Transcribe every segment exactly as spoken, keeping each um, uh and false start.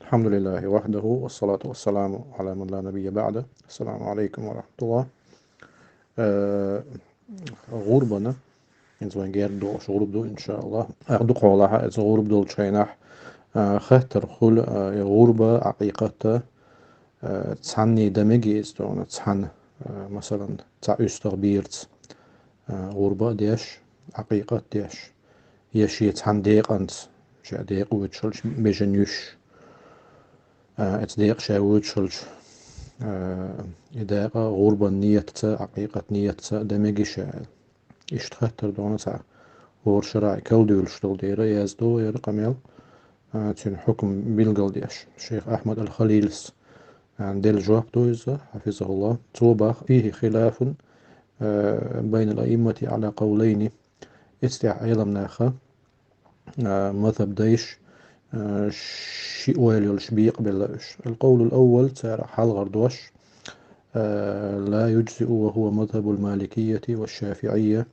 الحمد لله وحده والصلاة والسلام على من لا نبي بعده. السلام عليكم ورحمة الله. Э, гӀурбана, хӀинца вайн герга догӀуш гӀурба ду, иншааллахӀ. Ах дукхагӀа лаха, эца гӀурба долчу хенахь, э, хаттар хуьлу, э, и гӀурба, Ӏакъикъата, э, цхьанний дан мегий иза тхуна, цхьана, э, масалан, цхьа уьстагӀ берца, э, гӀурба а деш, Ӏакъикъат а деш, я шен цхьана декъанца, шен декъа воьдуш хилча бежана йиш, а, эца декъа ша воьдуш хилча, а, и декъа гӀурбан ниятца, Ӏакъикъат ниятца дан мегий ша аьлла. Иштта хаттар догӀуш цхьа хӀора шарахь кхел дуьйлуш долу дера, яздо яра къамел, а, цуьнан хьукам билгалдеш. Шейх Ахьмад ал-Халилс, а, делла жоп ду иза, хьафизахуллахӀ. Цо бах: فيه خلاف, а, بين الأئمة على قولين. Эцтехь Ӏеламнаха, а, мазхӀаб дайша, а, ши ойла йолуш бекъабелла уьш. القول الأول, цара хьалхара дош, а, لا يجزئ وهو مذهب المالكية والشافعية.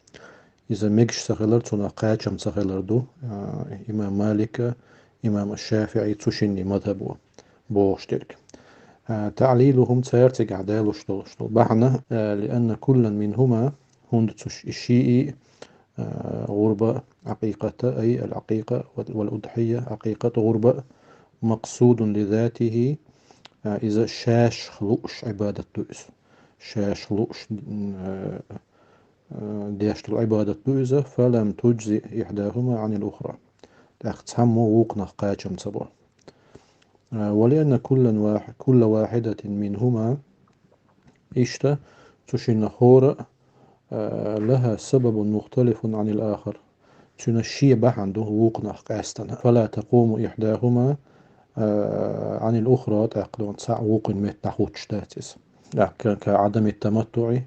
Иза мегаш ца хилар, цунах кхачам ца хилар ду, а, имам Малика, имам аш-ШафиӀи, цу шинний мазхӀабо бохуш дерг. А, تعليلهم, цара цигахь далуш долуш долу бахьана, а, لأن كلا منهما, хӀунда цу ши-, шиъ, а, гӀурба, Ӏакъикъата, أي العقيقة والأضحية, Ӏакъикъат, гӀурба, مقصود لذاته, а, иза шаьш лууш Ӏибадат ду иза. Шаьш лууш, м, а, а, деш долу Ӏибадат ду иза, فلم تجزئ إحداهما عن الأخرى. ТӀаккха цхьаммо вукхунах кхачам ца бо. А, ولأن كلا واح-، كل واحدة منهما, иштта, цу шиннах хӀора, а, لها سبب مختلف عن الآخر. Цуьнан шен бахьана ду вукхунах къаьстина. فلا تقوم إحداهما, а, عن الأخرى, тӀаккха дона цхьаъ вукхун метта дӀахӀуттуш дац иза. ТӀаккха كعدم التمتع,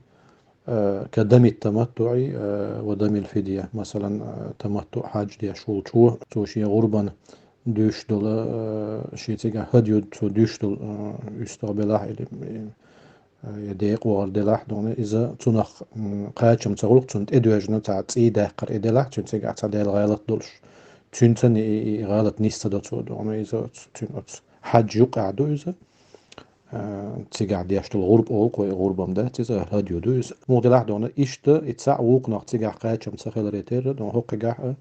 а, كدم التمتع, а, ودم الفدية. Масалан, а, таматтуъ хьадж деш волчо, цо шен гӀурбан дуьйш долу, а, шен цигахь хӀадю цо дуьйш долу, а, уьстагӀ белахь или, а, я декъа вахар делахь, дона иза цунах, м, кхачам ца гӀуллакх, цунна тӀедоьжна цхьа цӀий даккхар и делахь, цуьнан цигахь цхьа Делан гӀалат долуш. Цуьнца и, и, и гӀалат нис ца до цо, дона иза цуьнан оцу хьадж юкъахь ду иза. А, цигахь деш долу гӀурба олу кхо, и гӀурбам дац иза, хӀадю ду иза. Муха делахь дона, иштта и цхьаъ вукхунах цигахь кхачам ца хиларе терра, дона хӀокхуьнгахь а,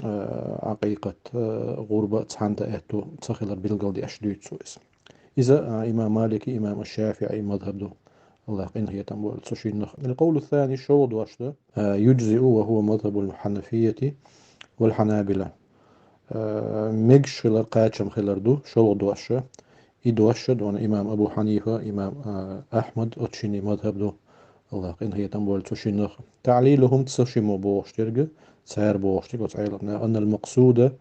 а, Ӏакъикъат, а, гӀурба цхьаьна дан аьтту ца хилар билгалдеш дуьйцу иза. Иза, а, имам Малики, имам аш-ШафиӀи мазхӀаб ду. АллахӀ къинхетам бойла цу шиннах. القول الثاني, шолгӀа дош ду. А, يجزئ وهو مذهب الحنفية والحنابلة. А, мегаш хилар, кхачам хилар ду, шолгӀа дош. И дош дона имам Абу Хьанифа, имам, а, Ахьмад, оцу шинний мазхӀаб ду. АллахӀ къинхетам бойла цу шиннах. تعليلهم, цу шинно бохуш дерг, цара бохуш дерг, оцу Ӏеламнаха, أن المقصود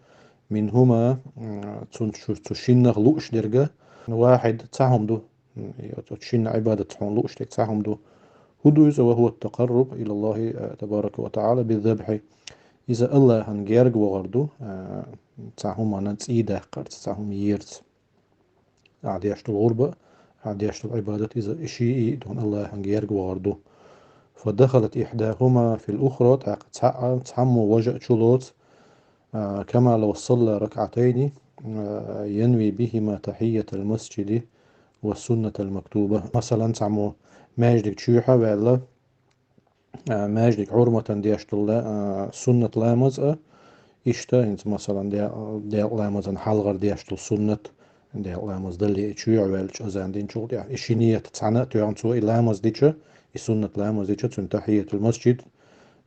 منهما, м, цунна шу-, цу шиннах лууш дерг, واحد, цхьа хӀума ду. М, и оцу, оцу шинна Ӏибадат хьуна лууш дерг цхьа хӀума ду. ХӀун ду иза? وهو التقرب إلى الله, а, تبارك وتعالى بالذبح. Иза АллахӀан герга вахар ду, а, цхьа хӀуманна цӀий даккхарца, цхьа хӀума ерца. Ахьа деш долу гӀурба, ахьа деш долу Ӏибадат, иза шиъ а дона АллахӀан герга вахар ду. فدخلت إحداهما في الأخرى, тӀаккха цхьаъ, цхьаммо важа а чулоцу, а, كما لو صلى ركعتين, а, ينوي بهما تحية المسجد والسنة المكتوبة. Масалан, цхьаммо маьждиг чуьйхьа а ваьлла, а, маьждиг хьурматан деш долу ла-, а, суннат ламаз а, иштта, хӀинца, масалан, де-, делкъа ламазан хьалхара деш долу суннат, делкъа ламаз дале, и чуьйхьа ваьлча азан динчул тӀаьхьа, и ши ният цхьаьна а тоьхна цо и ламаз дича, и суннат ламаз дича, цуьнан тахьиятул масджид,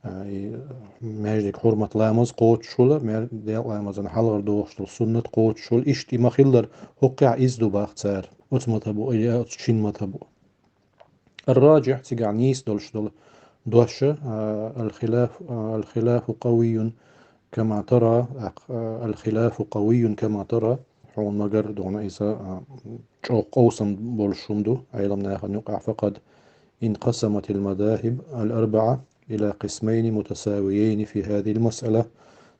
а, и маьждиг хьурмат ламаз кхочушхула, мер-, делкъа ламазан хьалхара дохуш долу суннат кхочушхула, иштта и ма-хиллара, хӀокхехь иза ду бах цара, оцу мазхӀабо, или оцу шин мазхӀабо. الراجح, цигахь нийса долуш долу дош, а, الخلاف, а, الخلاف قوي كما ترى, а, الخلاف قوي كما ترى, хьуна ма-гарра, дона иза, а, чӀогӀа къовсам болуш хӀума ду Ӏеламнахана юкъахь. فقد انقسمت المذاهب الأربعة إلى قسمين متساويين في هذه المسألة.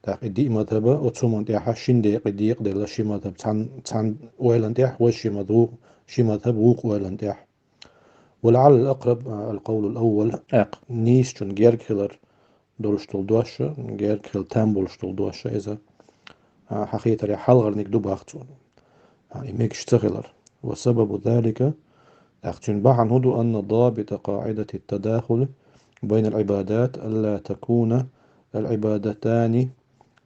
ТӀаккха и диъ мазхӀаба оцу хӀуманна тӀехь шин декъе декъаделла, ши мазхӀаб цхьан, цхьан ойланна тӀехь, важа ши мазхӀаб ву-, ши мазхӀаб вукху ойланна тӀехь. ولعل الأقرب, а, القول الأول, тӀаккха нийсачун герга хилар долуш долу дош, герга хила там болуш долу дош иза, а, хьан хетарехь хьалхарниг ду бах цо. А, и мегаш ца хилар. وسبب ذلك, тӀаккха цуьнан бахьана хӀун ду, أن ضابط قاعدة التداخل بين العبادات ألا تكون العبادتان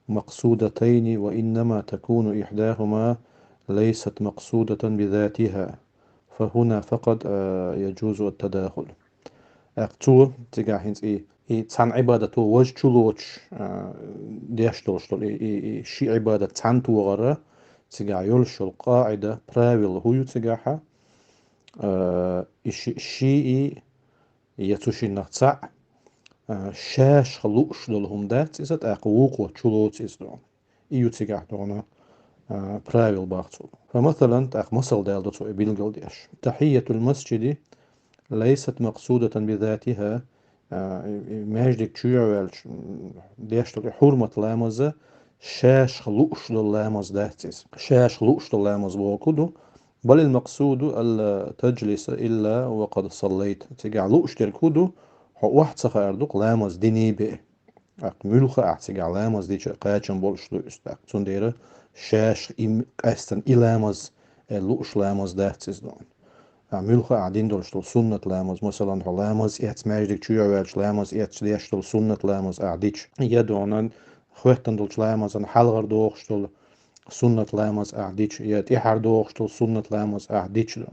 مقصودتين، وإنما تكون إحداهما ليست مقصودة بذاتها، فهنا فقط, а, يجوز التداخل. ТӀаккха цо цигахь хӀинца и, и цхьана Ӏибадато важа чулоцуш, а, деш долуш долу, и, и, и ши Ӏибадат цхьаьна тогӀара, цигахь йолуш йолу къаӀида, правило хӀун ю цигахь, а, и ши, ши и, я цу шиннах цхьаъ, а, шаьшха лууш долу хӀума дац иза, тӀаккха вукхо чулоцу иза дохьуна. И ю цигахь дохьуна, а, правил бах цо. Фа масалан, тӀаккха масал даьлла ду цо и билгал деш. تحية المسجد ليست مقصودة بذاتها, а, и, и маьждиг чу а ваьлча, м, деш долу и хьурмат ламаза шаьшха лууш долу ламаз дац иза. Шаьшха лууш долу ламаз бохург хӀун ду, بل المقصود ألا تجلس إلا وقد صليت. Цигахь лууш дерг хӀун ду, хьо охьа ца хаар ду-кх ламаз диний бен. ТӀаккха муьлхха ахь цигахь ламаз дича кхачам болуш ду иза. ТӀаккха цундела шаьшха и м-, къаьстина и ламаз, э, лууш ламаз дац иза дохьуна. А муьлхха ахь дина долуш долу суннат ламаз, масалан, хьо ламаз эцна маьждиг чу а ваьлча, ламаз эцна деш долу суннат ламаз ахь дича, я дохьуна хӀоьттина долчу ламазан хьалхара дохуш долу суннат ламаз ахь дича, я тӀаьхьара дохуш долу суннат ламаз ахь дича,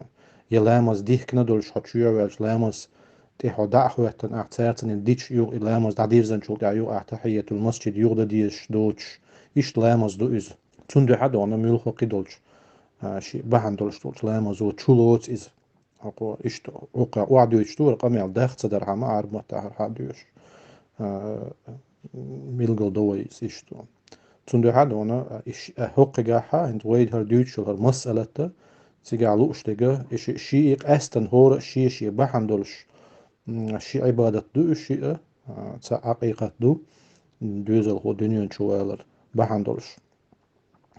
я ламаз дихкина долуш хьо чу а ваьлча, ламаз тӀе хьо дӀа а хӀоьттина, ахь цаьрца дича, юха и ламаз дӀадирзинчул тӀаьхьа юха ахь тахьийятул масджид юха дан дезаш доцуш, иштта ламаз ду иза. Цундела дохьуна муьлхха кхидолчу, а, ши бахьана долуш долчу ламазо чулоцу иза. ХӀокхо иштта, хӀокхо охьадоьдуш ду, хӀара къамел дах ца дархьама, Ӏарбмат тӀехь хьадоьдуш. А, билгал до вай иза иштта. Цундела дохьуна, а, иш-, а, хӀокхуьнгахь, хӀинца вай хӀара дуьйцуш йолу хӀара масъалат, цигахь лууш дерг, и ши, ши и къаьстина хӀора а шен-шен бахьана долуш, м, ши Ӏибадат ду уьш шиъ, а, цхьаъ Ӏакъикъат ду, м, доьзалхо дуьнен чу валар бахьана долуш.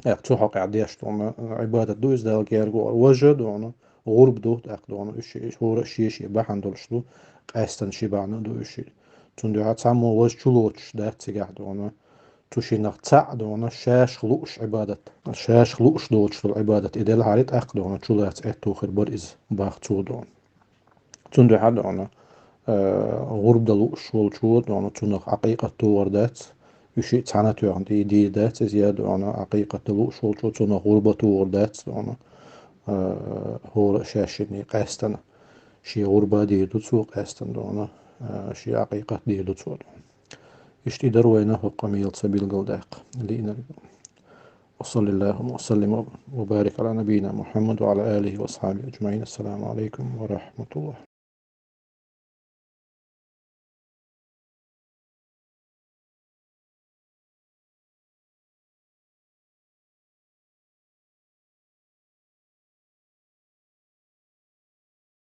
ТӀаккха цу хьокъехь деш дохьуна, а, Ӏибадат ду иза Далла герга вахар. Важа дохьуна, гӀурба ду, тӀаккха дохьуна, уьш ши, хӀора а шен-шен бахьана долуш ду, къаьстина ши бахьана ду уьш шиъ. Цундела цхьаммо важа чулоцуш дац цигахь дохьуна, цу шиннах цхьаъ дохьуна шаьшха лууш Ӏибадат. Шаьшха лууш доцуш долу Ӏибадат и делахьара, тӀаккха дохьуна чулаца аьтту хир бара иза, бах цо дохьуна. Цундела дохьуна, э, гӀурба дан лууш волчо дохьуна, цунах Ӏакъикъат догӀур дац, уьш шиъ цхьаьна тоьхна тӀе дийр дац иза, я дохьуна Ӏакъикъат дан лууш волчо цунах гӀурба а догӀур дац дохьуна, э, хӀора а шаьшшинний къаьстина. Шен гӀурба а дийр ду цо къаьстина дохьуна, э, шен Ӏакъикъат дийр ду цо дохьуна. Иштта и дара вайна хӀокху къамелаца билгалдаккха лиънарг. وصلى اللهم وسلم وبارك على نبينا محمد وعلى آله وأصحابه أجمعين. السلام عليكم ورحمة الله.